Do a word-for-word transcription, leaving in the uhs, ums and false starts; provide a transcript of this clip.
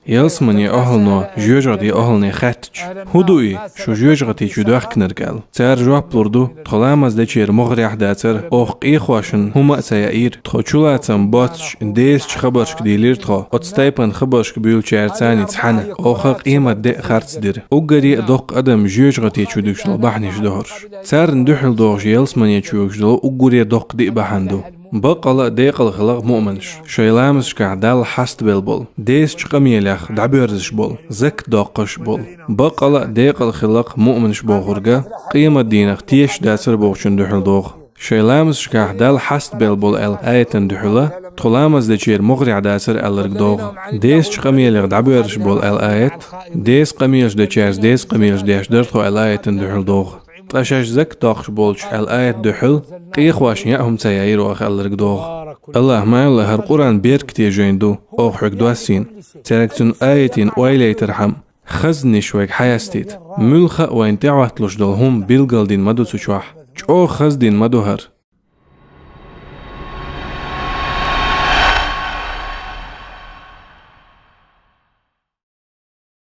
Ялсамане охӀлано жоьжахати охӀлане хаьттача: «ХӀун ду и, шу жоьжахати чу доьхкинарг?» — аьлла. Цара жоп лур ду: «Тхо ламаз дечеран могӀарехь дацара, оха къехошна хӀума а ца яийра. Тхо чулацам боццаш дезача хабаршка дийлира тхо, оцу тайпана хабаршка буьйлучаьрца цхьаьна. Оха къематде а харц дира». Уггаре а доккха адам жоьжахати чу дигаш долу бахьанаш ду хӀорш. Царна дуьхьал догӀуш ялсамане чу вуьгуш долу уггаре доккха диъ бахьана ду. Баккъала а декъала хилла муъминаш, шайн ламазашкахь Далла хьастабелла болу, дезачу къамелех дӀабоьрзуш болу, закат доккхуш болу. Баккъала а декъала хилла муъминаш бохург къематдийнах тешаш дацара бохучунна дуьхьал догӀу. Шайн ламазашкахь Далла хьастабелла болу аьлла аятана дуьхьала, тхо ламаз дечеран могӀарехь дацара аьлларг догӀу. Дезачу къамелех дӀабоьрзуш болу аьлла аят, деза къамелаш дечаьрца деза къамелаш деш дара тхо аьлла аятана дуьхьал догӀу. Ткъа шаьш закат доккхуш болчу аьлла аят дуьхьал, къехошна яа хӀума ца яийра оха аьлларг догӀу. АллахӀа ма аьлла, хӀара Къуръан беркате жайна ду, оха хьоьга доссийна. Цаьрга цуьнан аятийн ойла яйтархьама, хазнанаш вайга хьаястийта. Муьлхха а вайна тӀехӀотталуш долу хӀума билгалдина ма ду цу чохь. ЧӀогӀа хаздина ма ду хӀара.